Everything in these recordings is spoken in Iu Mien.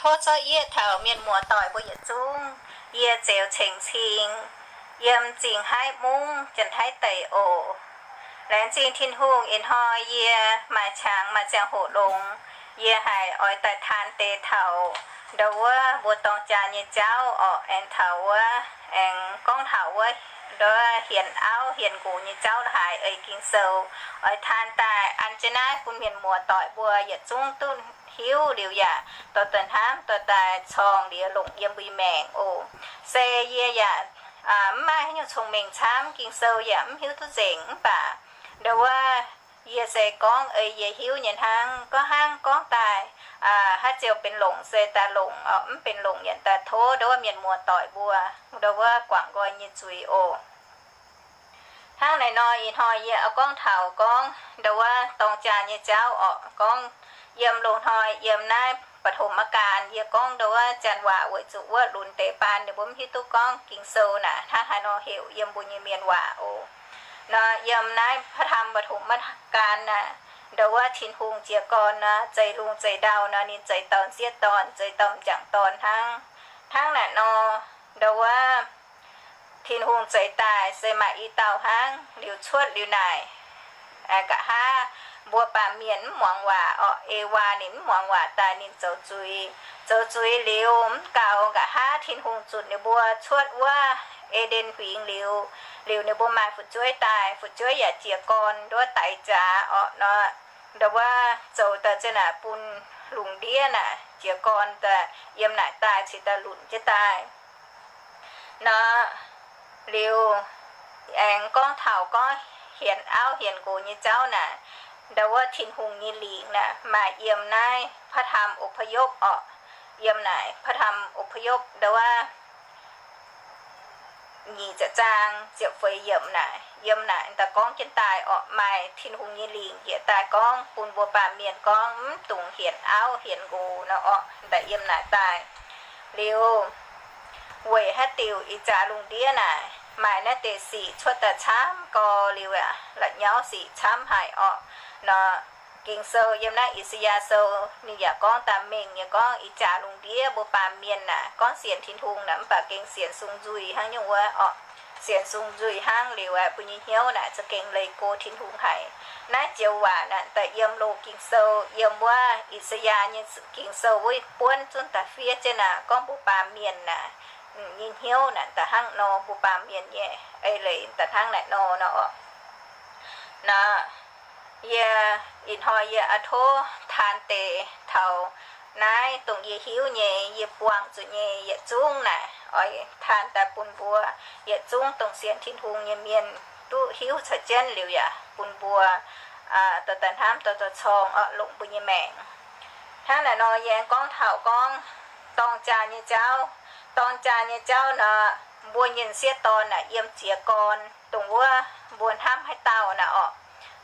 Tov zorqv yie taux mienh muoz-doic mbuo yietc zungv, yie Zeux Ceng Cing, yiem Zingh Haiv Mungv, Janx-Taiv deic oc. Laengz zingh Tin-Hungh, ih hnoi yie maaih qangx maaih ziangh hoc longx, yie haiz oix daaih taan deix taux ndau wuov mbuo dorng jaa nyei jauv orqc. Aengx taux wuov, aengx gorngv taux wuov, ndau wuov hienx auv hienx nqox nyei jauv la'haaix eix Ging-Sou, oix taan daaih an jienv naaiv bun mienh muoz-doic mbuo yietc zungv duqv hiuv liuz yaac dorh daaih hnamv, dorh daaih corng liuz longc yiem mbuo nyei maengc oc. Se yie yaac mv maaih haaix nyungc cong-mengh camv, Ging-Sou yaac mv hiuv duqv nzengc, mv baac ndau wuov yie se gorngv ei yie hiuv nyei hnangv. Gorngv hnangv gorngv daaih, haaix ziouc benx longc se daaih longc, mv benx longc yaac daaih tov ndau wuov mienh muoz-doic mbuo ndau wuov guangc nqoi nyei zuiz oc. Hnangv naaic nor, ih hnoi yie oix gorngv taux gorngv ndau wuov dorng jaa nyei jauv orqc. Gorngv yiem loz-hnoi yiem naaiv ปฐมกาล, yie gorngv ndau wuov janx waac weic zuqc wuov lunx deix baan ninh mbuo mv hiuv duqv gorngv Ging-Sou naaic hnangv haaix nor heuc yiem mbuo nyei mienh waac oc. Nor yiem naaiv พระธรรมปฐมกาล naaic, ndau wuov Tin-Hungh jiez gorn nor, zeix lungh zeix ndau nor, ninh zeix dauh m'sieqv dorn, zeix dauh m'jangc dorn hnangv. Hnangv naaic nor, ndau wuov Tin-Hungh zeix daaih se maaih i dauh hnangv. Liuz cuotv liuz naaic, nqa'haav mbuo baamh mienh mv muangx waac orqc. Ewaa ninh mv muangx waac daaih ninh zoux zuiz. Zoux zuiz liuz mv gaux, nqa'haav Tin-Hungh zunc ninh mbuo cuotv wuov E^nden Huingx liuz, liuz ninh mbuo maaih fu'jueiv daaih, fu'jueiv yaac jiez gorn ndau wuov daix jaax orqc nor, ndau wuov zoux daaih ziouc naaic bun lungh ndiev naaic jiez gorn daaih yiem naaic daaih cingx daaih lunc jienv daaih nor. Liuz aengx gorngv taux gorngv hienx auv hienx nqox nyei jauv naaic, ndau wuov Tin-Hungh nyei lingc naaic maaih yiem naaiv พระธรรมอพยพ orqc. Yiem naaic พระธรรมอพยพ ndau wuov nyic ziepc zaang ziepc feix yiemc naaic, yiem naaic daaih gorngv jienv daaih orqc, maaih Tin-Hungh nyei lingc njiec daaih gorngv bun mbuo baamh mienh gorngv mv dungx hienx auv hienx nqox nor orqc. Daaih yiem naaic daaih liuz, weic haaix diuc ih jaax lungh ndiev naaic maaih naaiv deix sic cuotv daaih camv gau liuz aqv, la'nyauv sic camv haic orqc nor. Ging-Sou yiem naaiv I^saa^yaa Sou ninh yaac gorngv daaih mengh nyei gorngv ih jaax lungh ndiev mbuo baamh mienh naaic gorngv sienx Tin-Hungh naaic mv baac gengh sienx sung nzuih hnangv nyungc wuov orqc. Sienx sung nzuih hnangv liuz aeqv, mbuo nyei hnyouv naaic za'gengh leih go Tin-Hungh haic. Naaiv joux waac naaic daaih yiem loz Ging-Sou, yiem wuov I^saa^yaa nyei Ging-Sou wuov buonv zunv daaih fiev jienv naaic gorngv mbuo baamh mienh naaic nyei hnyouv naaic daaih hnangv nor, mbuo baamh mienh nyei eix leiz daaih hnangv naaic nor nor orqc. Nor, yie, ih hnoi yie oix tov taan deix taux naaiv dongh yie hiuv nyei, yie buangh zuqc nyei yietc zungv naaic, oix taan daaih bun mbuo yietc zungv dongh sienx Tin-Hungh nyei mienh duqv hiuv caux jienv liuz yaac bun mbuo dorh daaih hnamv, dorh daaih corng orqc, longc mbuo nyei maengc. Hnangv naaic nor, yie aengx gorngv taux gorngv dorng jaa nyei jauv. Dorng jaa nyei jauv nor, mbuo nyei m'sieqv dorn naaic yiem jiez gorn dongh wuov mbuo hnamv haaix dauh naaic orqc,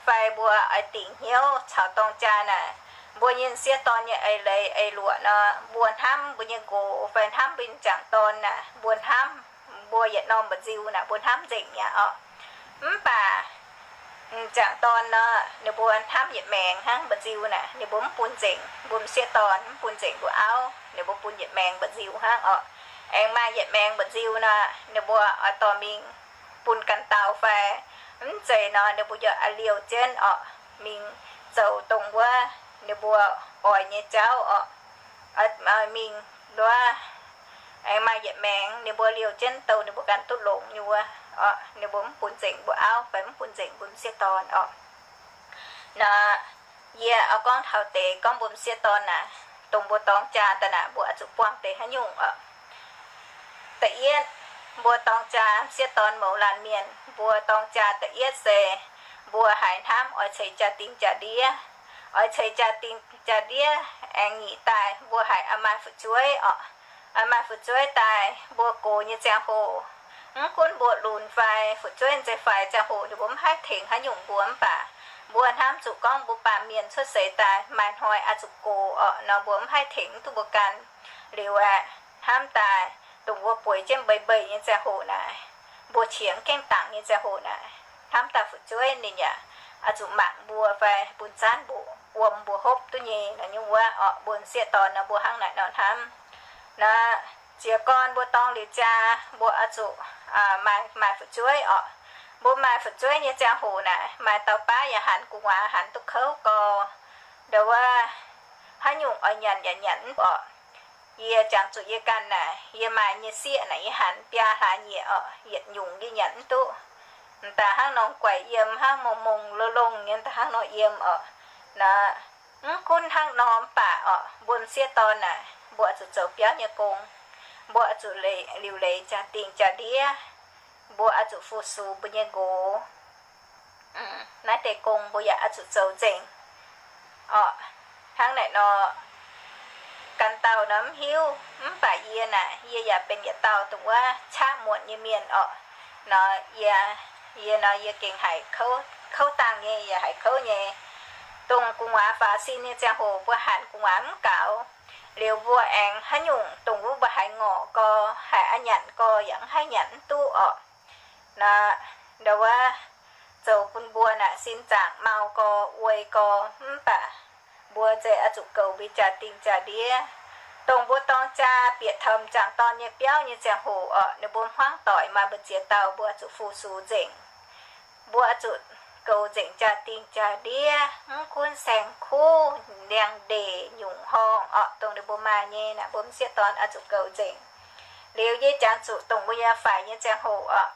fai mbuo oix dingc hnyouv caux dorng jaa naaic, mbuo nyei m'sieqv dorn nyei eix leiz eix luoqc nor, mbuo hnamv mbuo nyei nqox fai hnamv mbuo nyei m'jangc dorn naaic, mbuo hnamv, mbuo yietc norm mba'nziu naaic mbuo hnamv nzengc mi'aqv orqc. Mv baac m'jangc dorn nor, ninh mbuo hnamv yietc maengx hnangv mba'nziu naaic, ninh mbuo mv bun nzengc mbuo m'sieqv dorn, mv bun nzengc mbuo auv, ninh mbuo bun yietc maengx mba'nziu hnangv orqc. Aengx maaih yietc maengx mba'nziu nor, ninh mbuo oix dorh mingh bun ganh dauh fai mv zeiz nor, ninh mbuo yaac oix liouh jienv orqc, mingh zoux dongh wuov ninh mbuo oix nyei jauv orqc. Mingh nduov, aengx maaih yietc maengx ninh mbuo liouh jienv douh ninh mbuo ganh duqv longx nyei wuov orqc, ninh mbuo mv bun nzengc mbuo auv fai mv bun nzengc mbuo m'sieqv dorn orqc. Nor, yie oix gorngv taux deix gorngv mbuo m'sieqv dorn naaic, dongh mbuo dorng jaa daaih naaic mbuo oix zuqc buangh deix haaix nyungc orqc. Da'yietv, mbuo dorng jaa m'sieqv dorn mouz laanh mienh, mbuo dorng jaa da'yietv se mbuo haiz hnamv oix ceix jaa-dingh jaa-ndiev. Oix ceix jaa-dingh jaa-ndiev. Aengx nyic daaih mbuo haiz oix maaih fu'jueiv orqc. Oix maaih fu'jueiv daaih mbuo gox nyei ziangh hoc, mv gunv mbuo lunx fai fu'jueiv m'zei faix ziangh hoc ninh mbuo mv haih tengx haaix nyungc mbuo mv baac mbuo hnamv zuqc gorngv mbuo baamh mienh cuotv seix daaih maaih hnoi oix zuqc gox orqc nor mbuo mv haih tengx mv duqv mbuo ganh. Liuz aeqv, hnamv daaih dongh mbuo bueix jienv mbeix mbeix nyei ziangh hoc naaic, mbuo qiex mv gaengh dangc nyei ziangh hoc naaic, hnamv daaih fu'jueiv ninh yaac oix zuqc mangc mbuo fai bun zaanv mbuoqc. wuom mbuo hopv duqv nyei nor nyungc wuov orqc. Mbuo m'sieqv dorn nor mbuo hnangv naaic nor hnamv. Naaiv jiez gorn mbuo dorng liuz jaa, mbuo oix zuqc maaih, maaih fu'jueiv orqc. Mbuo maaih fu'jueiv nyei ziangh hoc naaic, maaih dauh baav yaac hanx gu'nguaaz hanx duqv kouv gau. Nduov wuov, haaix nyungc oix nyanc yaac nyanc mv orqc. Yie jangx zuqc yie ganh naaic, yie maaih nyei sieqv naaic, yie hanx biaa hlaax nyieqc orqc, yietc nyungc yie nyanc mv duqv. M'daaih hnangv nor guaix yiem, hnangv mongh mongh longh longh nyei, m'daaih hnangv nor yiem orqc. Naaiv, mv gunv hnangv nor mv baac orqc, mbuo m'sieqv dorn naaic, mbuo oix zuqc zoux biauv nyei gong. Mbuo oix zuqc liuc leiz jaa-dingh jaa-ndiev. Mbuo oix zuqc fu-sux mbuo nyei nqox. Naaiv deix gong mbuo yaac oix zuqc zoux nzengc orqc. Hnangv naaic nor, ganh dauh nor mv hiuv, mv baac yie naaic, yie yaac benx yietc dauh dongh wuov qaqv muonc nyei mienh orqc. Nor yie, yie nor yie gengh haiz kouv, kouv dangh nyei, yaac haiz kouv nyei. Dongh gu'nguaaz faaux sin nyei ziangh hoc mbuo hanx gu'nguaaz mv gaux. Liuz mbuo aengx haaix nyungc dongh wuov mbuo haiz ngorc gau, haiz a'nyanc gau, yaac mv haih nyanc mv duqv orqc. Naaiv, nduov wuov, zoux bun mbuo naaic sin zaangc mau gau, uei gau, mv baac mbuo zeiz oix zuqc goux mbuo jaa-dingh jaa-ndiev. Dongh mbuo dorng jaa bieqc taux m'jangc dorn nyei biauv nyei ziangh hoc orqc, ninh mbuo hmuangv doic maaih mbu'ziex dauh mbuo oix zuqc fu-sux nzengc. Mbuo oix zuqc goux nzengc jaa-dingh jaa-ndiev, mv gunv saeng-kuv, ndiangx-ndeic, nyungc horngh orqc, dongh ninh mbuo maaih nyei naaic, mbuo m'sieqv dorn oix zuqc goux nzengc. Liuz yie jangx zuqc dongh mbuo nyei faix nyei ziangh hoc orqc,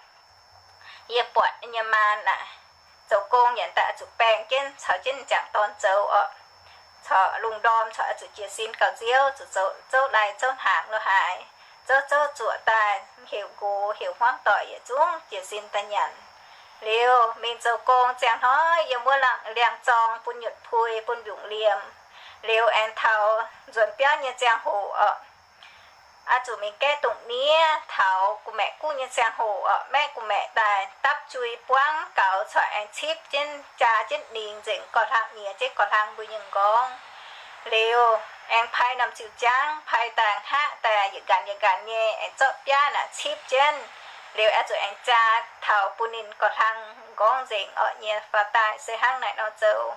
yie buatc nyei maa naaic, zoux gong yaac daaih oix zuqc baeng jienv caux jienv m'jangc dorn zoux orqc. Corc lungh ndorm corc oix zuqc jiez sin gauh nziouv, zuqc zoux zouv lai zouv hnaangx lo haaix, zouv zouv zuoqc daaih heuc nqox heuc hmuangv doic yietc zungv jiez sin daaih nyanc. Liuz mingh zoux gong ziangh hnoi yiem wuov laangz liangx-zorng bun nyutc pui bun mbiungc liemh. Liuz aengx taux nzuonx biauv nyei ziangh hoc orqc, oix zuqc mingh gaeqv dungz miev. Taux gu'maeqc guv nyei ziangh hoc orqc, maeqv gu'maeqc daaih dapv jui buangv gaux corc aengx cipv jienv jaa jienv ningx nzengc, gorqv-hlang nyiex jienv gorqv-hlang mbuo nyei m'nqorngv. Liuz aengx pai norm ziuc jaangv, pai daaih hngaqv daaih yietc nqanx yietc nqanx nyei aengx zorqv biaav naaic cipv jienv. Liuz aengx zuqc aengx jaa taux bun ninh gorqv-hlang m'nqorngv nzengc orqc. Nyei faaux daaih se hnangv naaic nor zoux.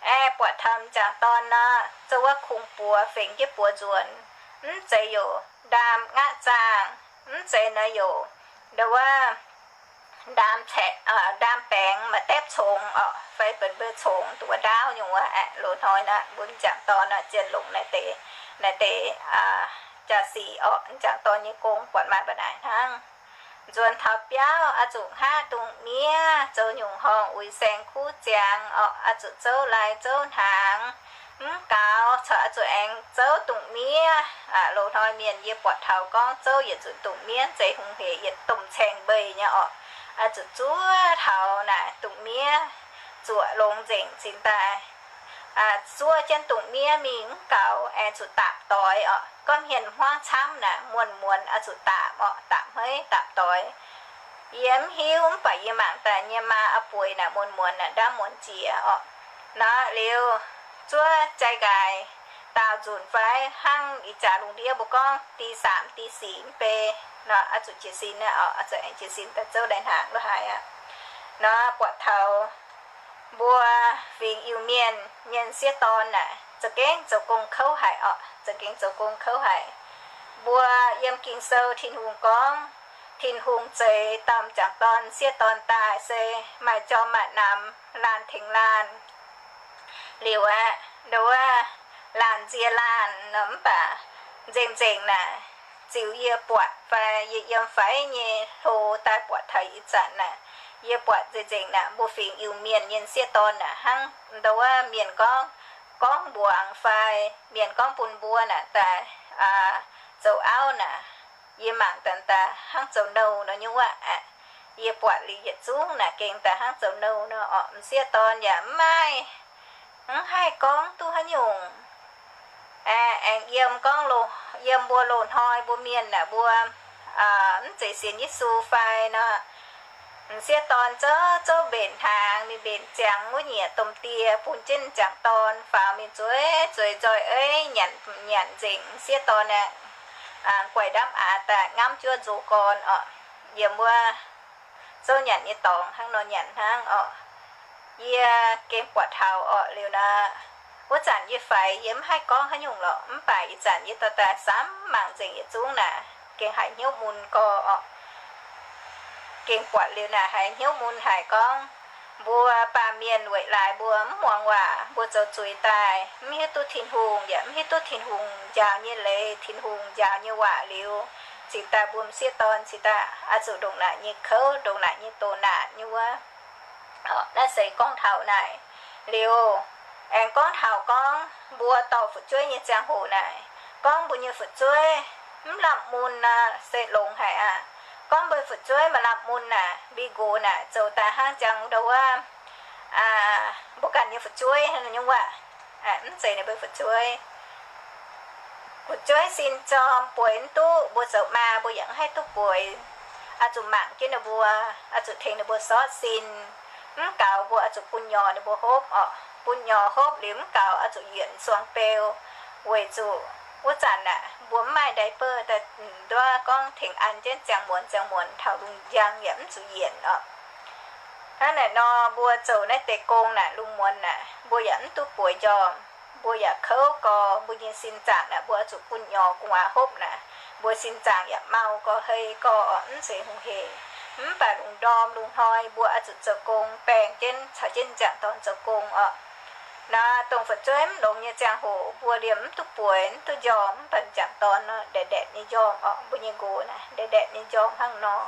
Aeqv, buatc taux m'jangc dorn nor, zoux wuov kungx buoz fengx jienv buoz nzuonx, mv zeiz youc ndaam ngaqv zaangh, mv zeiz nor youc nduov wuov ndaam, ndaam baengx maaih depv congx orqc, fai benx mbuo congx dongh wuov ndaauv nyungc wuov aeqv. Loz-hnoi naaic mbuo m'jangc dorn naaic zien longc naaic deix, naaic deix jaa-sic orqc. M'jangc dorn nyei gong buatc maaih mbu'naaic hnangv. Nzuonx taux biauv oix zuqc hngaqv dungz miev, zoux nyungc horngh uix saeng-kuv ziangx orqc, oix zuqc zouv lai zouv hnaangx. Mv gaux corc oix zuqc aengx zouv dungz miev. Loz-hnoi mienh yie buatc taux gorngv zouv yietc nzunc dungz miev zeiz hungh hec yietc domh caeng mbeix nyei orqc. Oix zuqc zuov taux naaic dungz miev zuoqc longx nzengc cingx daaih zuov jienv dungz miev mingh. Mv gaux aengx zuqc daapc doix orqc. Gorngv hmien hmuangv camv naaic muonz-muonz oix zuqc daapc orqc, daapc hmeiv daapc doix. Yie mv hiuv mv baac yie mangc daaih nyei maa oix bueix naaic muonz-muonz naaic ndaamv muonz jiex orqc. Nor liuz zuov jai nqaaix daauh nzunc fai hnangv ih jaax lungh ndiev mbuo gorngv ตีสาม ตีสี่ mv bei nor, oix zuqc jiez sin naaic orqc, oix zuqc aengx jiez sin daaih zouv lai hnaangx lo haaix aqv. Nor buatc taux mbuo fingx Iu-Mienh nyei m'sieqv dorn naaic za'gengh zoux gong kouv haic orqc, za'gengh zoux gong kouv haic. Mbuo yiem Ging-Sou Tin-Hungh gorngv, Tin-Hungh zeix dauh m'jangc dorn m'sieqv dorn daaih se maaih jorm maaih namx, laanh tengx laanh. Liuz aeqv, nduov wuov, laanh nzie laanh nor, mv baac nzengc-nzengc naaic, ziux yie buatc fai yie yiem faix nyei hlo daaih buatc taux ih zanc naaic, yie buatc nzengc-nzengc naaic mbuo fingx Iu-Mienh nyei m'sieqv dorn naaic hnangv nduov wuov mienh gorngv, gorngv mbuangz fai mienh gorngv bun mbuo naaic daaih zoux auv naaic, yie mangc daaih daaih hnangv zoux nouh nor nyungc wuov aeqv. Yie buatc liuz yietc zungv naaic gengh daaih hnangv zoux nouh nor orqc. M'sieqv dorn yaac mv maaih, mv haih gorngv duqv haaix nyungc. Aengx yiem gorngv, yiem mbuo loz-hnoi mbuo mienh naaic mbuo mv zeiz sienx Yesu fai nor, m'sieqv dorn zouv zouv mbenc hnaangx, ninh mbenc ziangx wuov nyieqc domh die bun jienv m'jangc dorn faaux mingh zueiz zueiz nzoih eiv nyanc nyanc nzengc. M'sieqv dorn aeqv, guaix ndamv aax daaih ngamv juov nzox gorn orqc. Yiem wuov zouv nyanc nyei dorngx hnangv nor nyanc hnangv orqc. Yie gengh buatc taux orqc liuz naaic, Wuov zanc yie faix yie mv haih gorngv haaix nyungc lorqc, mv baac ih zanc yie dorh daaih samv mangc nzengc yietc zungv naaic, gengh haiz hnyouv mun gorx oc. Gengh buatc liuz naaic haiz hnyouv mun haic gorngv, mbuo baamh mienh weic laaix mbuo mv muangx waac, mbuo zoux zuiz daaih mv hiuv duqv Tin-Hungh, yaac mv hiuv duqv Tin-Hungh njaaux nyei leiz, Tin-Hungh njaaux nyei waac liuz, cingx daaih mbuo m'sieqv dorn cingx daaih oix zuqc ndongc naaic nyei kouv, ndongc naaic nyei doh naanc nyei wuov. Naaiv se gorngv taux naaic liuz, aengx gorngv taux gorngv mbuo dorh fu'jueiv nyei ziangh hoc naaic, gorngv mbuo nyei fu'jueiv mv lamh mun naaic se longx haic aqv. Gorngv mbuo fu'jueiv maaih lamh mun naaic, mbi nqox naaic zoux daaih hnangv jangx ndau wuov, mbuo ganh nyei fu'jueiv nyei waac, mv zeiz ninh mbuo fu'jueiv. Fu'jueiv sin jorm bueix mv duqv, mbuo zoux maa mbuo yaac mv haih duqv bueix. Oix zuqc mangc jienv ninh mbuo, oix zuqc tengx ninh mbuo sortv sin. Mv gaux mbuo oix zuqc bun nyorx ninh mbuo hopv oc. Bun nyorx hopv liuz mv gaux oix zuqc yienc suang beu, weic zuqc wuov zanc aeqv, mbuo mv maaih diaper daaih nduov gorngv tengx an jienv ziangh muonz ziangh muonz taux lungh njang yaac mv zuqc yienc oc. Hnangv naaic nor, mbuo zoux naaiv deix gong naaic, lungh muonz naaic, mbuo yaac mv duqv bueix njormh. Mbuo yaac kouv gorx, mbuo nyei sin zaangc naaic, mbuo oix zuqc bun nyorx gu'nguaaz hopv naaic, mbuo sin zaangc yaac mau gorx, hei gorx oc, mv zeiz hungh hec. Mv baac lungh ndorm lungh hnoi mbuo oix zuqc zoux gong, baeng jienv caux jienv m'jangc dorn zoux gong oc. Naaiv dongh fu'jueiv mv longx nyei ziangh hoc, mbuo liemh mv duqv bueix, mv duqv njormh, mv baac m'jangc dorn nor, ndaetc ndaetc nyei njormh oc, mbuo nyei nqox naaic, ndaetc ndaetc nyei njormh hnangv nor.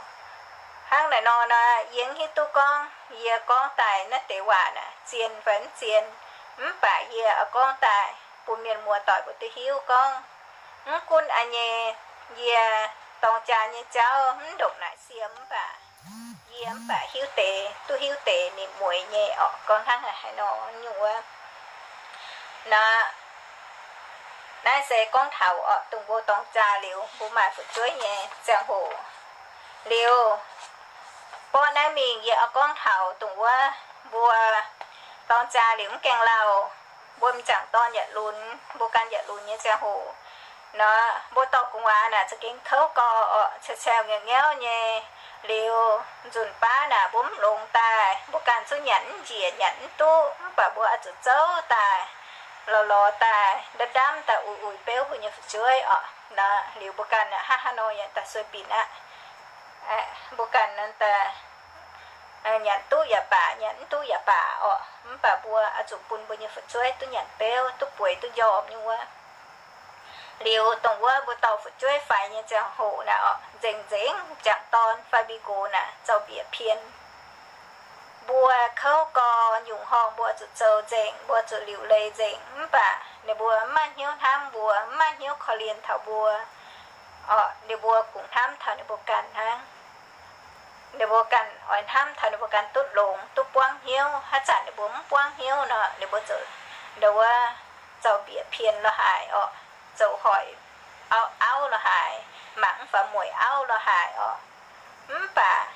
Hnangv naaic nor naaic, yie mv hiuv duqv gorngv yie gorngv daaih naaiv deix waac naaic zien fai mv zien. Mv baac yie oix gorngv daaih bun mienh muoz-doic mbuo duqv hiuv gorngv, mv gunv a'nyei yie dorng jaa nyei jauv mv ndongc naaic siem mv baac yie mv baac hiuv deix, duqv hiuv deix ninh mueiz nyei oc. Gorngv hnangv haaix nor nyungc wuov. Naaiv, naaiv se gorngv taux oc, dongh mbuo dorng jaa liuz mbuo maaih fu'jueiv nyei ziangh hoc liuz, borqv naaiv mingh yie oix gorngv taux dongh wuov mbuo dorng jaa liuz mv gaengh lauh, mbuo m'jangc dorn yietc lunx, mbuo ganh yietc lunx nyei ziangh hoc nor, mbuo dorh gu'nguaaz naaic za'gengh kouv gorx oc, cau cau ngaengv ngaengv nyei. Liuz nzunc baav naaic mbuo mv longx daaih, mbuo ganh zungv nyanc mv njiec, nyanc mv duqv, mv baac mbuo oix zuqc zouv daaih lorz lorz daaih, ndamv ndamv daaih uix uix beuv mbuo nyei fu'jueiv oc. Nor liuz mbuo ganh hnangv haaix nor yaac daaih sueih binc aqv. Mbuo ganh daaih nyanc duqv yaac baac, nyanc mv duqv yaac baac oc. Mv baac mbuo oix zuqc bun mbuo nyei fu'jueiv duqv nyanc beuv, duqv bueix duqv njormh nyei wuov. Liuz dongh wuov mbuo dorh fu'jueiv faix nyei ziangh hoc naaic oc, nzengc nzengc m'jangc dorn fai mbi nqox naaic zoux bieqc pien. Mbuo kouv gorx nyungc horngh mbuo zuqc zoux nzengc, mbuo zuqc liuc leiz nzengc, mv baac ninh mbuo mv maaih hnyouv hnamv mbuo, mv maaih hnyouv korv-lienh taux mbuo. Oc, ninh mbuo kungx hnamv taux ninh mbuo ganh hnangv. Ninh mbuo ganh oix hnamv taux ninh mbuo ganh duqv longx, duqv buangv hnyouv. Haaix zanc ninh mbuo mv buangv hnyouv nor, ninh mbuo zoux ndau wuov zoux bieqc pien lorz haaix oc, zoux hoic auv, auv lorz haaix, mangc mv faaux mueic auv lorz haaix oc. Mv baac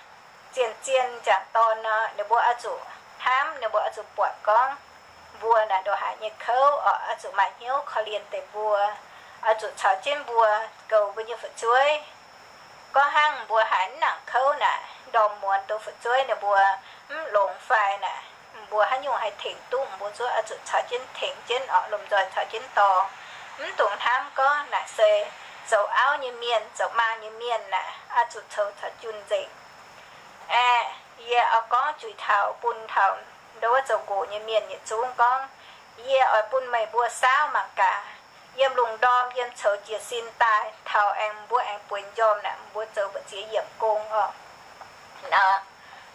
zien-zien m'jangc dorn nor, ninh mbuo oix zuqc hnamv, ninh mbuo oix zuqc buatc gorngv mbuo naaic ndongc haaix nyei kouv oc, oix zuqc maaih hnyouv korv-lienh deix mbuo, oix zuqc caux jienv mbuo goux mbuo nyei fu'jueiv. Gorngv hnangv mbuo haiz mv nangc kouv naaic, ndorm muonz dongh fu'jueiv ninh mbuo mv longx fai naaic, mbuo haaix nyungc haih tengx duqv mbuo zuov, oix zuqc caux jienv tengx jienv oc, lomh nzoih caux jienv dorh. Mv dungx hnamv gorngv naaic se zoux auv nyei mienh, zoux maa nyei mienh naaic, oix zuqc coux caux junh nzengc. Aeqv, yie oix gorngv juix taux bun taux ndau wuov zoux nqox nyei mienh yietc zungv gorngv, yie oix bun meih mbuo saauv mangc gaax, yiem lungh ndorm yiem coux jiez sin daaih taux aengx mbuo aengx bueix njormh naaic, mbuo zoux mbu'ziex yiemc gong oc. Nor,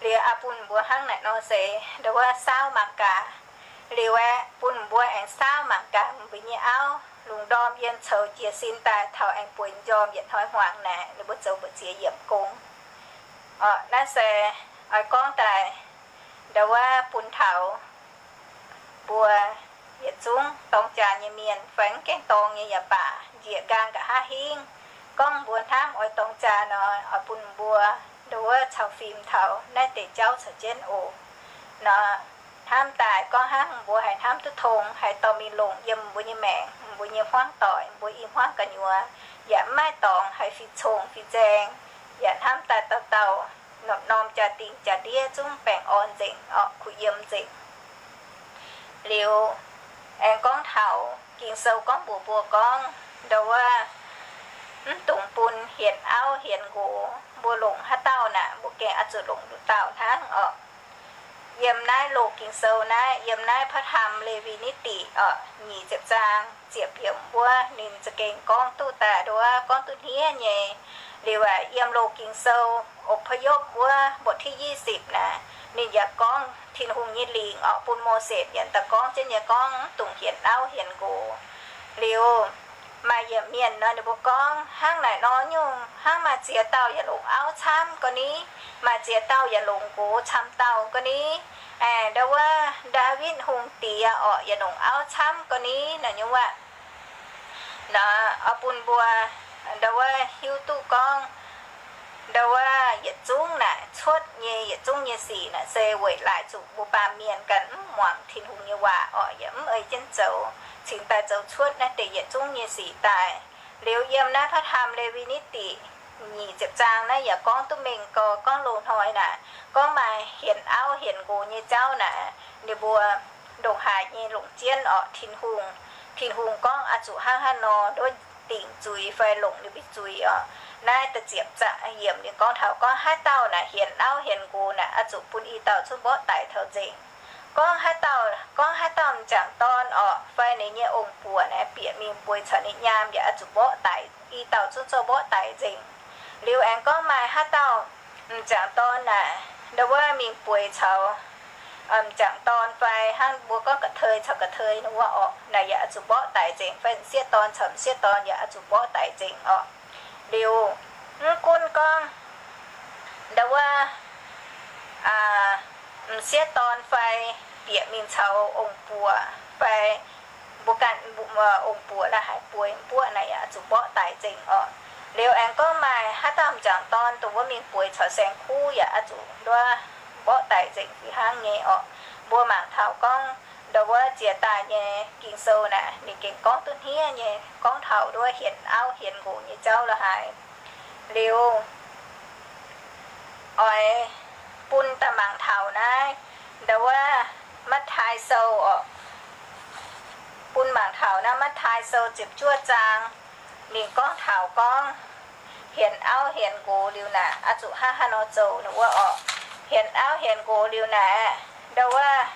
liuz oix bun mbuo hnangv naaic nor se ndau wuov saauv mangc gaax. Liuz aeqv, bun mbuo aengx saauv mangc gaax mbuo nyei auv lungh ndorm yiem coux jiez sin daaih taux aengx bueix njormh yietc hnoi hmuangx naaic, ninh mbuo zoux mbu'ziex yiemc gong. Oc, naaiv se oix gorngv daaih ndau wuov bun taux mbuo yietc zungv dorng jaa nyei mienh, fai mv gaengh dorng nyei yaac baac, njiec nqaang nqa'haav hingv. Gorngv mbuo hnamv oix dorng jaa nor, oix bun mbuo ndau wuov caux fim taux naaiv deix jauv caux jienv oc. Nor, hnamv daaih gorngv hnangv mbuo haih hnamv duqv tong, haih dorh mingh longc yiem mbuo nyei maengc, mbuo nyei hmuangv doic, mbuo i hmuangv gu'nyuoz, yaac mv maaih dorngx haih fih cong fih nzaeng, yaac hnamv daaih dauh dauh norm-norm jaa-dingh jaa-ndiev zungv baengh orn nzengc oc, kuh yiem nzengc. Liuz, Aengx gorngv taux Ging-Sou gorngv mbuox mbuo gorngv, ndau wuov, mv dungx bun hienx auv hienx nqox. Mbuo longc haaix dauh naaic, mbuo gengh oix zuqc longc nduqc dauh hnangv orqc. Yiem naaiv loz Ging-Sou naaiv, yiem naaiv พระธรรมเลวีนิติ orqc, nyic ziepc zaang ziepc yiemc wuov, ninh za'gengh gorngv duqv daaih ndau wuov, gorngv duqv hniev nyei. Liuz aac, yiem loz Ging-Sou อพยพ wuov บทที่ยี่สิบ naaic, ninh yaac gorngv Tin-Hungh nyei lingc orqc, bun Mose yietc daaih gorngv jienv nyei gorngv mv dungx hienx auv hienx nqox. Liuz maaih yiemc mienh nor, ninh mbuo gorngv, hnangv naaic nor nyungc, hnangv maaih ziex dauh yaac longc auv camv ga'ni, maaih ziex dauh yaac longc nqox camv dauh ga'ni. Aengx ndau wuov Ndaawitv Hungh diex orqc, yaac longc auv camv ga'ni nor nyungc wuov. Nor oix bun mbuo ndau wuov hiuv duqv gorngv, ndau wuov yietc zungv naaic cuotv nyei, yietc zungv nyei sic naaic se weic laaix zuqc mbuo baamh mienh ganh mv muangx Tin-Hungh nyei waac orqc, yaac mv ei jienv zoux, cingx daaih zoux cuotv naaiv deix yietc zungv nyei sic daaih. Liuz yiem naaiv พระธรรมเลวีนิติ nyic ziepc zaang naaiv yaac gorngv duqv mengh gau, gorngv loz-hnoi naaic, gorngv maaih hienx auv hienx nqox nyei jauv naaic, ninh mbuo ndongc haaix nyei longc jienv orqc Tin-Hungh. Tin-Hungh gorngv oix zuqc hnangv haaix nor nduov dingc zuiz fai longc ninh mbuo zuiz orqc. Naaiv da'ziepc zaang yiemc ninh gorngv taux gorngv haaix dauh naaic hienx auv hienx nqox naaic, oix zuqc bun i dauh zungv mborqv daic taux nzengc. Gorngv haaix dauh, gorngv haaix dauh m'jangc dorn orqc, fai ninh nyei ong-buoc naaic bieqc mingh bueix caux ninh nyaam yaac oix zuqc mborqv daic, i dauh zungv zorqv mborqv daic nzengc. Liuz aengx gorngv maaih haaix dauh m'jangc dorn naaic, ndau wuov mingh bueix caux m'jangc dorn fai hnangv mbuo gorngv กระเทย caux กระเทย nor wuov orqc, naaic yaac oix zuqc mborqv daic nzengc, fai m'sieqv dorn caux m'sieqv dorn yaac oix zuqc mborqv daic nzengc orqc. Liuz mv gunv gorngv ndau wuov m'sieqv dorn fai bieqc mingh caux ong-buoc fai mbuo ganh ong-buoc la'haiz bueix mbuoqv naaic yaac oix zuqc mborqv daic nzengc orqc. Liuz aengx gorngv maaih haaix dauh m'jangc dorn dongh wuov mingh bueix caux saeng-kuv yaac oix zuqc nduov mborqv daic nzengc fih hnangv nyei orqc. Mbuo mangc taux gorngv ndau wuov jiex daaih nyei Ging-Sou naaic ninh gengh gorngv duqv hniev nyei, gorngv taux nduov hienx auv hienx nqox nyei jauv la'haiz. Liuz oix bun daaih mangc taux naaiv ndau wuov Matv^taai Sou orqc, bun mangc taux naaiv Matv^taai Sou ziepc juov zaang, ninh gorngv taux gorngv hienx auv hienx nqox liuz naaic oix zuqc hnangv haaix nor zoux nor wuov orqc. Hienx auv hienx nqox liuz naaic, ndau wuov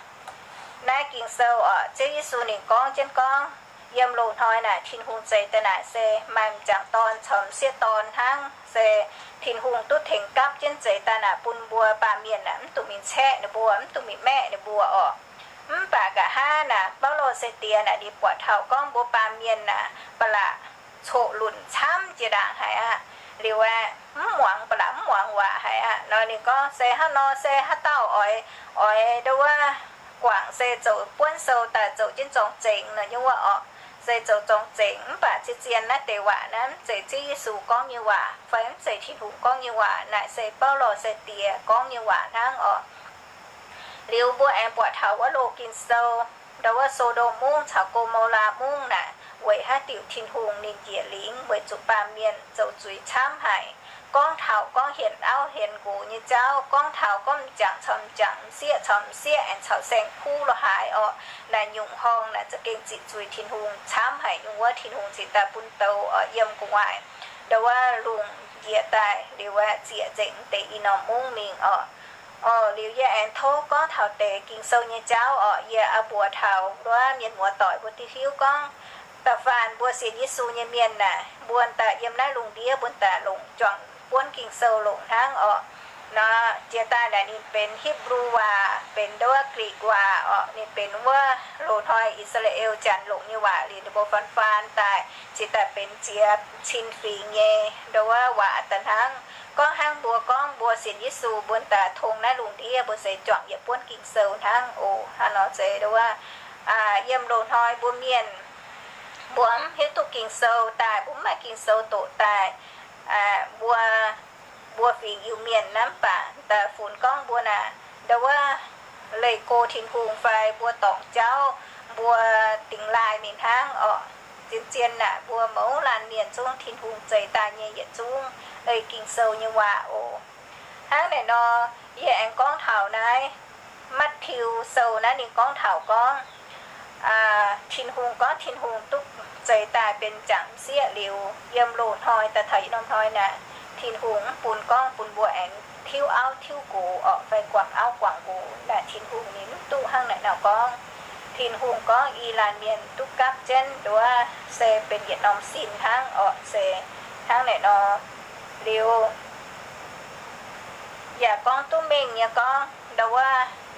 naaiv Ging-Sou orqc, Ziouv Yesu ninh gorngv jienv gorngv, yiem loz-hnoi naaic Tin-Hungh zeix daaih naaic se maaih m'jangc dorn caux m'sieqv dorn hnangv. Se Tin-Hungh duqv tengx gapv jienv zeix daaih naaic bun mbuo baamh mienh naaic mv dungx mingh caeqv ninh mbuo, mv dungx mingh maeqv ninh mbuo orqc. Mv baac nqa'haav naaic Baulo sai-diex naaic ninh buatc taux gorngv mbuo baamh mienh naaic ba'laqc coqv-lunc camv jiex ndaangc haic aqv. Liuz aeqv, mv muangx, ba'laqc mv muangx waac haic aqv. Nor ninh gorngv se hnangv nor, se haaix dauh oix, oix ndau wuov guangc se zoux buonv sou daaih zoux jienv zorng-zengx nor nyei wuov orqc. Se zoux zorng-zengx, mv baac zien-zien naaiv deix waac naaiv mv zeiz Ziouv Yesu gorngv nyei waac fai mv zeiz Tin-Hungh gorngv nyei waac, naaic se Baulo sai-diex gorngv nyei waac hnangv orqc. Liuz mbuo aengx buatc taux wuov loz Ging-Sou, ndau wuov So^ndom Mungv caux Go^mo^laa Mungv naaic, weic haaix diuc Tin-Hungh ninh njiec lingx weic zuqc baamh mienh zoux zuiz camv haic. Gorngv taux gorngv hienx auv hienx nqox nyei jauv, gorngv taux gorngv m'jangc caux m'jangc, m'sieqv caux m'sieqv, aengx caux saeng-kuv la'haaix orqc. Naaic nyungc horngh naaic za'gengh ziqc zuiz Tin-Hungh camv haic nyungc wuov, Tin-Hungh cingx daaih bun douz orqc yiem gu'nguaaic ndau wuov lungh ndiev daaih liuz aeqv, ziec nzengc deix i norm mungv mingh orqc. Orqc, liuz yie aengx tov gorngv taux deix Ging-Sou nyei jauv orqc. Yie oix mbuox taux wuov mienh muoz-doic mbuo diuh hiuv gorngv, da'faanh mbuo sienx Yesu nyei mienh naaic, mbuo daaih yiem naaiv lungh ndiev mbuo daaih longc juangc buonv Ging-Sou longc hnangv orqc. Nor jiex daaih naaic ninh benx Hipv^lu waac, benx ndau wuov Gilic waac orqc. Ninh benx wuov loz-hnoi I^saa^laa^en Janx longc nyei waac liuz ninh mbuo faan faan daaih, cingx daaih benx ziex cin fingx nyei ndau wuov waac daaih hnangv. Gorngv hnangv mbuo gorngv mbuo sienx Yesu mbuo daaih tong naaiv lungh ndiev mbuo se juangc yietc buonv Ging-Sou hnangv oc. Hnangv nor se ndau wuov, yiem loz-hnoi mbuo mienh, mbuo mv hiuv duqv Ging-Sou daaih, mbuo mv maaih Ging-Sou doqc daaih, mbuo, mbuo fingx Iu-Mienh naaiv mv baac daaih funx gorngv mbuo naaic ndau wuov leih go Tin-Hungh fai mbuo dorngc jauv, mbuo dingx laaih ninh hnangv orqc. Zien-zien naaic mbuo mouz laanh mienh zungv Tin-Hungh zeix daaih nyei yietc zungv ei Ging-Sou nyei waac oc. Hnangv naaic nor, yie aengx gorngv taux naaiv Matv^diu Sou naaiv ninh gorngv taux gorngv, Tin-Hungh gorngv Tin-Hungh duqv zeix daaih benx m'jangc m'sieqv liuz, yiem loz-hnoi daaih taux ih norm hnoi naaic, Tin-Hungh mv bun gorngv bun mbuo aengx tiuv auv tiuv nqox orqc, fai guangc auv guangc nqox naaic, Tin-Hungh ninh mv duqv hnangv naaic nor gorngv. Tin-Hungh gorngv i laanh mienh duqv gapv jienv nduov se benx yietc norm sin hnangv orqc, se hnangv naaic nor. Liuz yaac gorngv duqv mengh nyei gorngv nduov,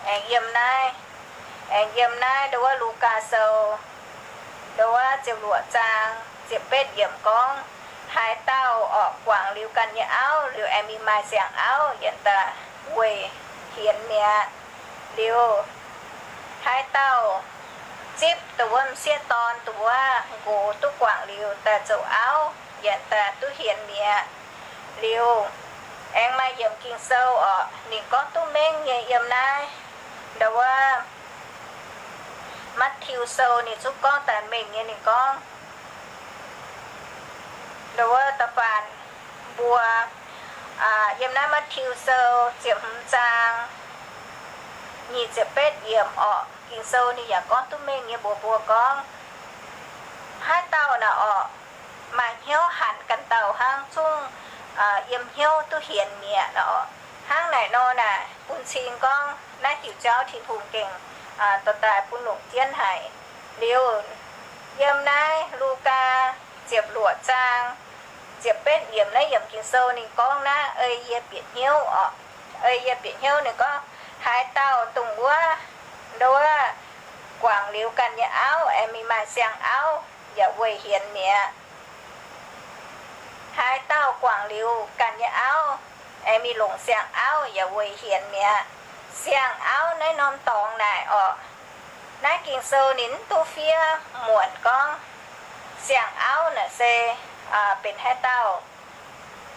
aengx yiem naaiv, aengx yiem naaiv nduov Lugaa Sou nduov ziepc luoqc zaang ziepc betv yiemc gorngv, haaix dauh orqc guangc liuz ganh nyei auv liuz aengx mingh maaih siang-auv yietc daaih weic hienx mi'aqv. Liuz haaix dauh zipv dongh wuov m'sieqv dorn dongh wuov nqox duqv guangc liuz daaih zoux auv yietc daaih duqv hienx mi'aqv. Liuz aengx maaih yiemc Ging-Sou orqc, ninh gorngv duqv mengh nyei yiem naaiv nduov Matv^diu Sou ninh zungv gorngv daaih mengh nyei. Ninh gorngv nduov wuov da'faanh mbuo yiem naaiv Matv^diu Sou ziepc hmz zaang nyic ziepc betv yiemc orqc, Ging-Sou ninh yaac gorngv duqv mengh nyei mbuox mbuo gorngv, haaix dauh naaic orqc maaih hnyouv hanc ganh dauh hnangv zungv yiem hnyouv duqv hienx mi'aqv orqc. Hnangv naaic nor naaic bun cing gorngv naaiv diuc jauv Tin-Hungh gengh dorh daaih bun longc jienv haic. Liuz yiem naaiv Lugaa ziepc luoqc zaang ziepc betv yiemc naaiv yiemc Ging-Sou ninh gorngv naaiv ei yie bieqc hnyouv orqc, ei yie bieqc hnyouv ninh gorngv, haaix dauh dongh wuov nduov guangc liuz ganh nyei auv aengx mingh maaih siang-auv yaac weic hienx mi'aqv. Haaix dauh guangc liuz ganh nyei auv aengx mingh longc siang-auv yaac weic hienx mi'aqv. Siang-auv naaiv norm dorngx naaic orqc, naaiv Ging-Sou ninh mv duqv fiev muonc gorngv siang-auv naaic se benx haaix dauh.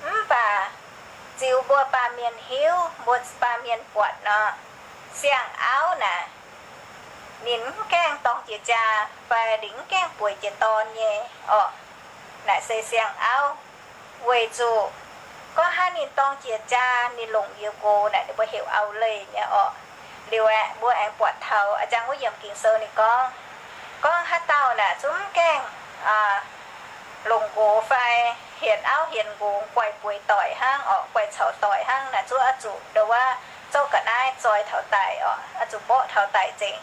Mv baac ziux mbuo baamh mienh hiuv, mbuo baamh mienh buatc nor, siang-auv naaic ninh mv gaengh dorng jiex jaa fai ninh mv gaengh bueix jiex dorn nyei orqc. Naaic se siang-auv. Weic zuqc gorngv hnangv ninh dorng jiex jaa, ninh longc yie nqox naaic ninh mbuo heuc auv-leih nyei orqc. Liuz aeqv, mbuo aengx buatc taux a'jang wuov yiemc Ging-Sou ninh gorngv, gorngv haaix dauh naaic zungv mv gaengh longc nqox fai hienx auv hienx nqox guaix bueix doic hnangv orqc, guaix caux doic hnangv naaic zungv oix zuqc nduov wuov zouv ga'naaiv zoi taux daic orqc, oix zuqc mborqv taux daic nzengc.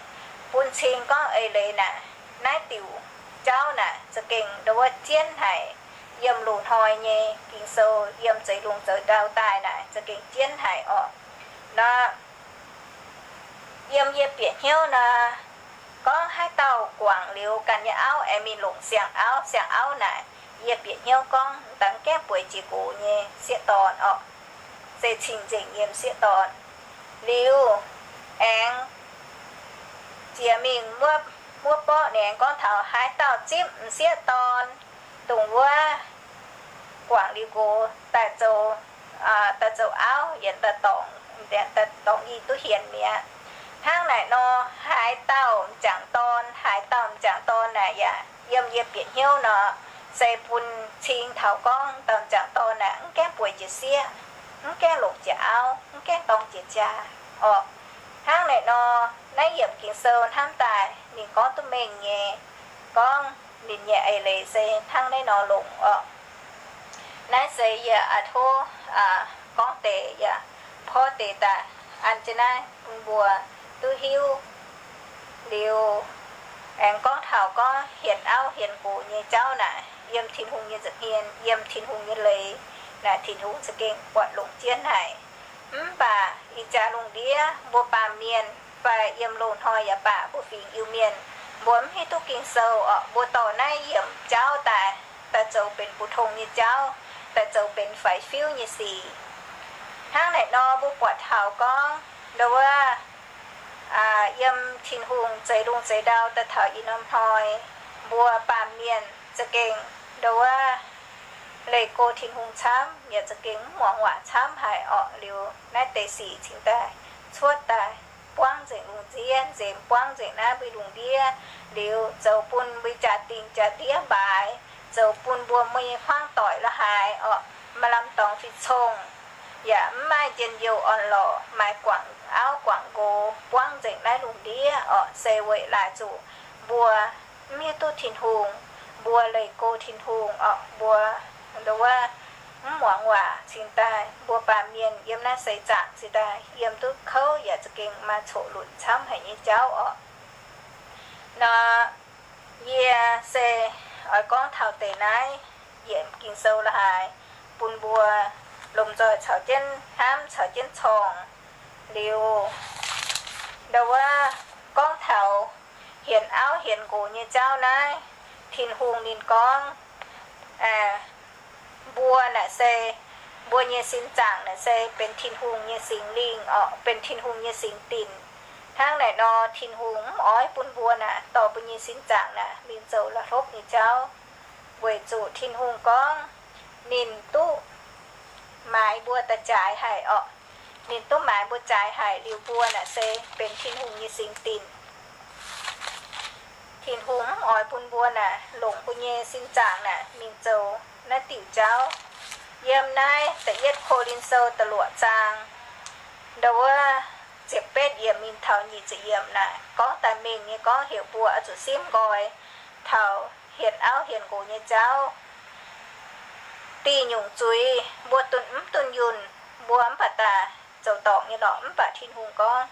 Bun cing gorngv eix leiz naaic, naaiv diuc jauv naaic za'gengh nduov wuov jienv haic yiem loz-hnoi nyei Ging-Sou, yiem zeix lungh zoux ndau daaih naaic za'gengh jienv haic orqc. Nor yiem yie bieqc hnyouv nor, gorngv haaix dauh guangc liuz ganh nyei auv aengx mingh longc siang-auv, siang-auv naaic, yie bieqc hnyouv gorngv dangx gaengh bueix jiex nqox nyei sieqv dorn orqc, se cing-nzengc nyei m'sieqv dorn. Liuz aengx jiex mingh wuov, wuov borqv ninh aengx gorngv taux haaix dauh zipv m'sieqv dorn dongh wuov guangc liuz nqox daaih zoux, daaih zoux auv yietc daaih dorngc, daaih dorngc i duqv hienx mi'aqv. Hnangv naaic nor, haaix dauh m'jangc dorn, haaix dauh m'jangc dorn naaic yaac yiem yie bieqc hnyouv nor, se bun cing taux gorngv dauh m'jangc dorn naaic mv gaengh bueix jiex sieqv, mv gaengh longc jiex auv, mv gaengh dorng jiex jaa orqc. Hnangv naaic nor, naaiv yiemc Ging-Sou hnamv daaih ninh gorngv duqv mengh nyei, gorngv ninh nyei eix leiz se hnangv naaiv nor longc orqc. Naaiv se yie a'tov gorngv deix yaac porv deix daaih an jienv naaiv bun mbuo duqv hiuv. Liuz aengx gorngv taux gorngv hienx auv hienx nqox nyei jauv naaic, yiem Tin-Hungh nyei nza'hmien, yiem Tin-Hungh nyei leiz naaic, Tin-Hungh za'gengh buatc longc jienv haic. Mv baac ih jaax lungh ndiev mbuo baamh mienh fai yiem loz-hnoi yaac baac mbuo fingx Iu-Mienh, mbuo mv hiuv duqv Ging-Sou orqc, mbuo dorh naaiv yiemc jauv daaih, daaih zoux benx mbu'ndongx nyei jauv, daaih zoux benx faix-fiuv nyei sic. Hnangv naaic nor mbuo buatc taux gorngv nduov wuov yiem Tin-Hungh zeix lungh zeix ndau daaih taux ih norm hnoi, mbuo baamh mienh za'gengh nduov wuov leih go Tin-Hungh camv, yaac za'gengh mv muangx waac camv haic orqc. Liuz naaiv deix sic cingx daaih cuotv daaih buangv nzengc lungh ndiev, nzemx buangv nzengc naaiv mbuo lungh ndiev, liuz zoux bun mbuo jaa-dingh jaa-ndiev mbaaix, zoux bun mbuo mbuo nyei hmuangv doic la'haaix orqc, maaih lamh dorngx fih cong, yaac mv maaih njien-youh orn-lorqc, maaih guangc auv guangc nqox buangv nzengc naaiv lungh ndiev orqc, se weic laaix zuqc mbuo mv hiuv duqv Tin-Hungh, mbuo leih go Tin-Hungh orqc, mbuo nduov wuov mv muangx waac cingx daaih, mbuo baamh mienh yiem naaiv seix zaangc cingx daaih yiem duqv kouv yaac za'gengh maaih coqv-lunc camv haic nyei jauv orqc. Nor, yie se oix gorngv taux deix naaiv yietc Ging-Sou la'haaix bun mbuo lomh nzoih caux jienv hnamv caux jienv corngh. Liuz, nduov wuov gorngv taux hienx auv hienx nqox nyei jauv naaiv, Tin-Hungh ninh gorngv, mbuo naaic se, mbuo nyei sin zaangc naaic se benx Tin-Hungh nyei Singx Lingh orqc, benx Tin-Hungh nyei singx dinc. Hnangv naaic nor, Tin-Hungh mv oix bun mbuo naaic dorh mbuo nyei sin zaangc naaic mingh zoux la'hlopv nyei jauv, weic zuqc Tin-Hungh gorngv ninh duqv maaiz mbuo daaih jaaix haic orqc. Ninh duqv maaiz mbuo jaaix haic liuz, mbuo naaic se benx Tin-Hungh nyei singx dinc. Tin-Hungh mv oix bun mbuo naaic longc mbuo nyei sin zaangc naaic mingh zoux naaiv diuc jauv. Yiem naaiv da'yietv Ko^lin^to da'luoqc zaang, nduov wuov ziepc betv yiemc mingh taux nyic ziepc yiemc naaic gorngv daaih mengh nyei gorngv heuc mbuo oix zuqc simv nqoi taux hienx auv hienx nqox nyei jauv. Dih nyungc zuiz mbuo dunh mv dunh yunh, mbuo mv baac daaih zoux dorngc nyei lorqc. Mv baac Tin-Hungh gorngv,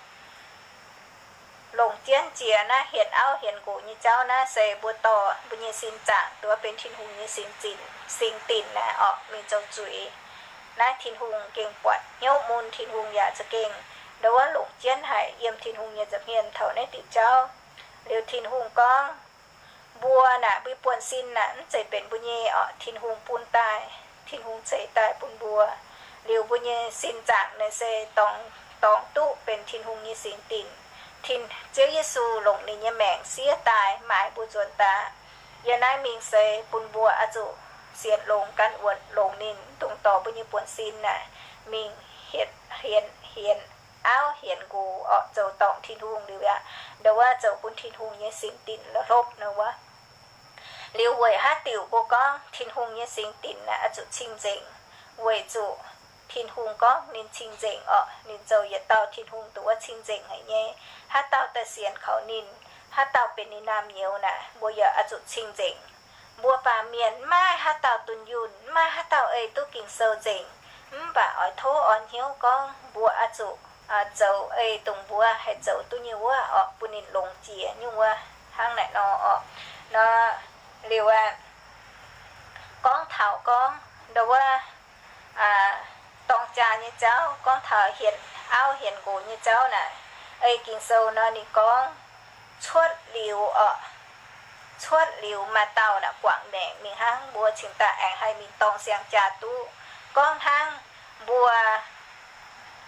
longc jienv jiex naaiv hienx auv hienx nqox nyei jauv naaiv se mbuo dorh mbuo nyei sin zaangc duqv benx Tin-Hungh nyei singx dinc, singx dinc naaic orqc, mingh zoux zuiz. Naaiv Tin-Hungh gengh buatc hnyouv mun, Tin-Hungh yaac za'gengh nduov wuov longc jienv haic yiem Tin-Hungh nyei nza'hmien taux naaiv diuc jauv. Liuz Tin-Hungh gorngv, mbuo naaic mbuo buonv-sin naaic mv zeiz benx mbuo nyei orqc, Tin-Hungh bun daaih, Tin-Hungh ceix daaih bun mbuo. Liuz mbuo nyei sin zaangc naaic se dorngx, dorngx duqv benx Tin-Hungh nyei singx dinc. Tin, Ziouv Yesu longc ninh nyei maengc siev daaih maaiz mbuo nzuonx daaih. Yiem naaiv mingh se bun mbuo oix zuqc sienx longx gan wuonc longx ninh, mv dungx dorh mbuo nyei buonv-sin naaic mingh hietc, hienx, hienx auv hienx nqox orqc, zoux dorngc Tin-Hungh liuz yaac nduov wuov zoux bun Tin-Hungh nyei singx dinc la'hlopv nduov wuov. Liuz weic haaix diuc mbuo gorngv Tin-Hungh nyei singx dinc naaic oix zuqc cing-nzengc? Weic zuqc Tin-Hungh gorngv ninh cing-nzengc orqc, ninh zoux yietc dauh Tin-Hungh nduov wuov cing-nzengc haic nyei. Haaix dauh daaih sienx kaux ninh, haaix dauh benx ninh naamh nyouz naaic, mbuo yaac oix zuqc cing-nzengc. Mbuo baamh mienh mv maaih haaix dauh dunh yunh, mv maaih haaix dauh ei duqv Ging-Sou nzengc. Mv baac oix tov orn hnyouv gorngv mbuo oix zuqc zoux ei dongh mbuo haih zoux duqv nyei wuov orqc, bun ninh longx jiex nyungc wuov. Hnangv naaic nor orqc. Nor liuz aeqv, gorngv taux gorngv nduov wuov dorng jaa nyei jauv, gorngv taux hienx auv hienx nqox nyei jauv naaic, ei Ging-Sou nor ninh gorngv, cuotv liuz orqc, cuotv liuz maaih dauh naaic guangc maengc mingh hnangv, mbuo cingx daaih aengx haih mingh dorng siang-jaa duqv. Gorngv hnangv mbuo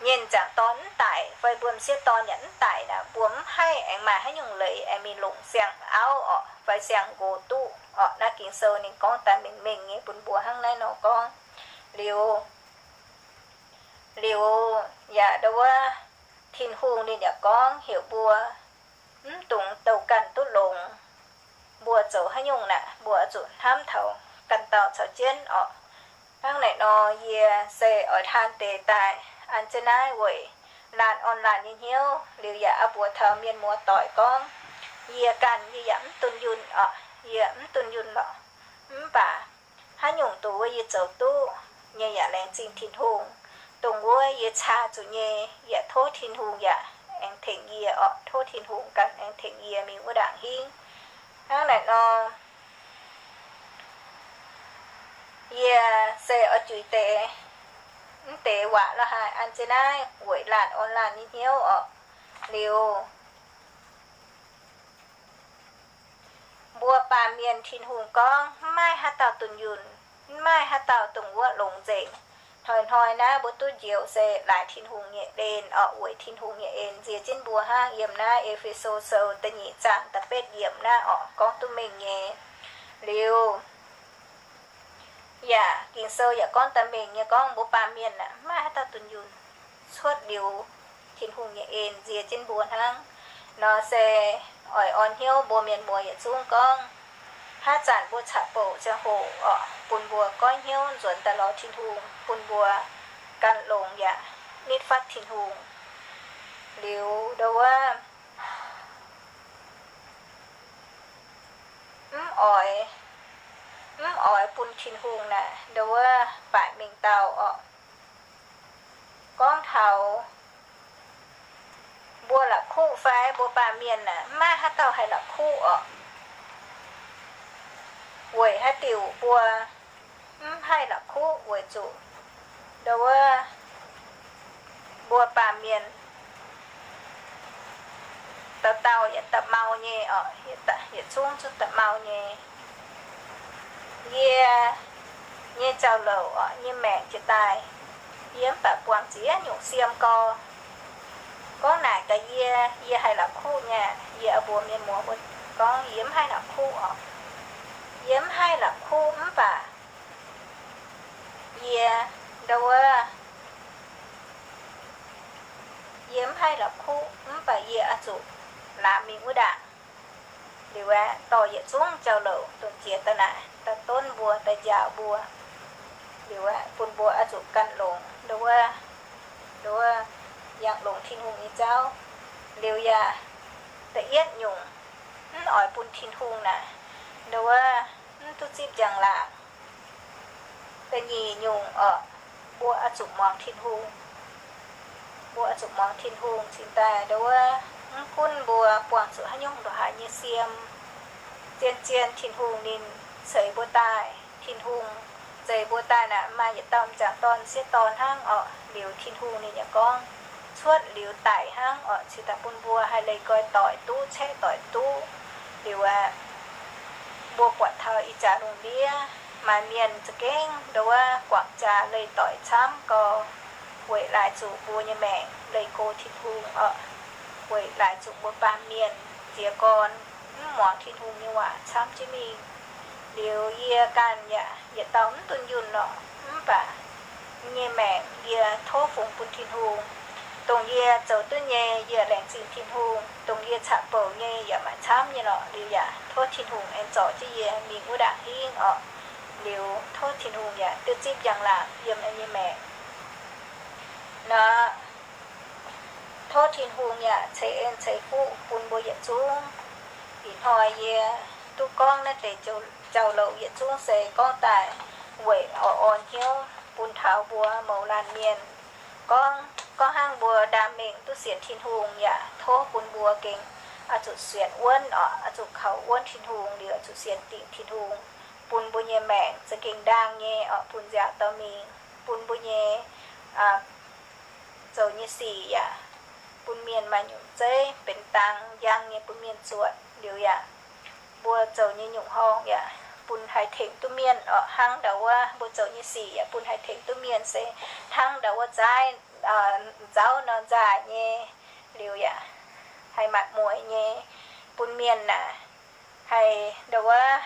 nyei m'jangc dorn mv daic fai mbuo m'sieqv dorn yaac mv daic naaic, mbuo mv haih aengx maaih haaix nyungc leiz aengx mingh longc siang-auv orqc fai siang-nqox duqv orqc. Naaiv Ging-Sou ninh gorngv daaih mengh mengh nyei bun mbuo hnangv naaiv nor gorngv. Liuz, liuz yaac nduov wuov Tin-Hungh ninh yaac gorngv heuc mbuo mv dungx douh ganh duqv longx. Mbuo zoux haaix nyungc naaic, mbuo oix zuqc hnamv taux ganh dauh caux jienv orqc. Hnangv naaic nor, yie se oix taan deix daaih an jienv naaiv weic laanh orn laanh nyei hnyouv, liuz yaac oix mbuox taux mienh muoz-doic gorngv, yie ganh yie yaac mv dunh yunh orqc, yie mv dunh yunh lorqc. Mv baac haaix nyungc dongh wuov yie zoux duqv nyei yaac laengz zingh Tin-Hungh. Dongh wuov yie caa zuqc nyei yaac tov Tin-Hungh yaac aengx tengx yie orqc, tov Tin-Hungh ganh aengx tengx yie mingh wuov ndaangc hingv. Hnangv naaic nor, yie se oix juix deix mv deix waac la'haaix an jienv naaiv weic laanh orn laanh nyei hnyouv orqc. Liuz, mbuo baamh mienh Tin-Hungh gorngv mv maaih haaix dauh dunh yunh, mv maaih haaix dauh dongh wuov longx nzengc. Hnoi-hnoi naaiv mbuo duqv njoux se laaix Tin-Hungh nyei en orqc, weic Tin-Hungh nyei en nzie jienv mbuo hnangv. Yiem naaiv E^fe^so Sou da'nyeic zaang da'betv yiemc naaiv orqc, gorngv duqv mengh nyei. Liuz, yaac Ging-Sou yaac gorngv daaih mengh nyei gorngv mbuo baamh mienh aeqv, mv maaih haaix dauh dunh yunh cuotv liuz Tin-Hungh nyei en nzie jienv mbuo hnangv. Nor se oix orn hnyouv mbuo mienh muoz yietc zungv gorngv, haaix zanc mbuo caqv-bouc ziangh hoc orqc, bun mbuo goiv hnyouv nzuonx daaih lorz Tin-Hungh, bun mbuo gan longx yaac nitv fatv Tin-Hungh. Liuz ndau wuov oix, mv oix bun Tin-Hungh naaic ndau wuov baaic mengh dauh orqc. Gorngv taux mbuo la'kuqv fai mbuo baamh mienh aeqv, mv maaih haaix dauh haih la'kuqv orqc. Weic haaix diuc mbuo mv haih la'kuqv? Weic zuqc ndau wuov mbuo baamh mienh dauh dauh yietc da'mau nyei orqc, yietc zungv zungv da'mau nyei. Yie nyei jauv-louc orqc, nyei maengc jiex daaih, yie mv baac buangh ziex nyungc siem gau. Gorngv naaic gaax yie, yie haih la'kuqv nyei. Yie mbuox mienh muoz mbuo gorngv yie mv haih la'kuqv orqc. Yie mv haih la'kuqv mv baac yie ndau wuov, yie mv haih la'kuqv mv baac yie oix zuqc laamz mingh wuov ndaangc. Liuz aeqv, dorh yietc zungv jauv-louc dongh jiex daaih naaic, daaih donv mbuo, daaih njaaux mbuo. Liuz aeqv, bun mbuo oix zuqc ganh longx ndau wuov, ndau wuov yangh longx Tin-Hungh nyei jauv. Liuz yaac da'yietv nyungc, mv oix bun Tin-Hungh naaic ndau wuov mv duqv zipv njang-laangc. Da'nyeic nyungc orqc, mbuo oix zuqc muangx Tin-Hungh. Mbuo oix zuqc muangx Tin-Hungh cingx daaih ndau wuov, mv gunv mbuo buangh zuqc haaix nyungc ndongc haaix nyei siem, zien-zien Tin-Hungh ninh ceix mbuo daaih. Tin-Hungh zeix mbuo daaih naaic maaih yietc dauh m'jangc dorn sieqv dorn hnangv orqc. Liuz Tin-Hungh ninh yaac gorngv cuotv liuz daic hnangv orqc, cingx daaih bun mbuo haih leih nqoi doic duqv, caeqv doic duqv. Liuz aeqv, mbuo buatc taux ih jaax lungh ndiev maaih mienh za'gengh ndau wuov guangc jaax leih doic camv gau, weic laaix zuqc mbuo nyei maengc leih go Tin-Hungh orqc, weic laaix zuqc mbuo baamh mienh jiez gorn mv muangx Tin-Hungh nyei waac camv jienv mingh. Liuz yie ganh yaac yietc dauh mv dunh yunh orqc, mv baac nyei maengc yie tov fungx bun Tin-Hungh. Dongh yie zoux duqv nyei, yie laengz zingh Tin-Hungh. Dongh yie caqv-bouc nyei yaac maaih camv nyei lorqc. Liuz yaac tov Tin-Hungh aengx zorc jienv yie mingh wuov ndaangc hingv orqc. Liuz tov Tin-Hungh yaac duqv zipv njang-laangc yiem yie nyei maengc nor. Tov Tin-Hungh yaac ceix en ceix fuqv bun mbuo yietc zungv. Ih hnoi yie duqv gorngv naaiv deix jauv-louc yietc zungv se gorngv daaih weic oix orn hnyouv bun taux mbuo mouz laanh mienh. Gorngv, gorngv hnangv mbuo ndaam mengh duqv sienx Tin-Hungh yaac tov bun mbuo gengh oix zuqc sienx wuonv orqc, oix zuqc kaux wuonv Tin-Hungh liuz oix zuqc sienx dingc Tin-Hungh, bun mbuo nyei maengc za'gengh ndaangh nyei orqc, bun nziaauc dorh mingh, bun mbuo nyei zoux nyei sic yaac bun mienh maaih nyungc zeiv benx dang njang nyei bun mienh zuotc. Liuz yaac mbuo zoux nyei nyungc horngh yaac bun haih tengx duqv mienh orqc. Hnangv ndau wuov mbuo zoux nyei sic yaac bun haih tengx duqv mienh se hnangv ndau wuov zaaiv nzauv nor nzaaih nyei. Liuz yaac haih matc mueiz nyei, bun mienh naaic haih ndau wuov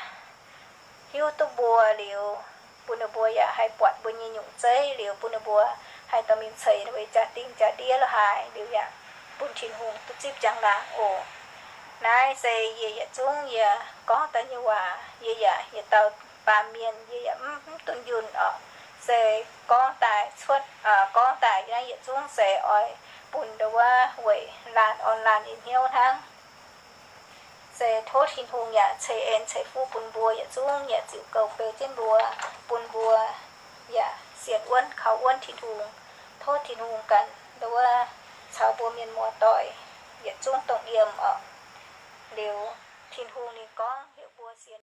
hiuv duqv mbuo liuz, bun ninh mbuo yaac haih buatc mbuo nyei nyungc zeiv liuz, bun ninh mbuo haih dorh mingh ceix ninh mbuo jaa-dingh jaa-ndiev la'haaix liuz yaac bun Tin-Hungh duqv zipv njang-laangc oc. Naaiv se yie yietc zungv yie gorngv daaih nyei waac. Yie yaac yietc dauh baamh mienh, yie yaac mv dunh yunh orqc. Se gorngv daaih cuotv, gorngv daaih naaiv yietc zungv se oix bun ndau wuov weic laanh orn laanh nyei hnyouv hnangv. Se tov Tin-Hungh yaac ceix en ceix fuqv bun mbuo yietc zungv, yaac ziux gouv beu jienv mbuo, bun mbuo yaac sienx wuonv kaux wuonv Tin-Hungh. Tov Tin-Hungh ganh ndau wuov caux mbuo mienh muoz-doic yietc zungv dongh yiem orqc. Liuz Tin-Hungh ninh gorngv heuc mbuo sienx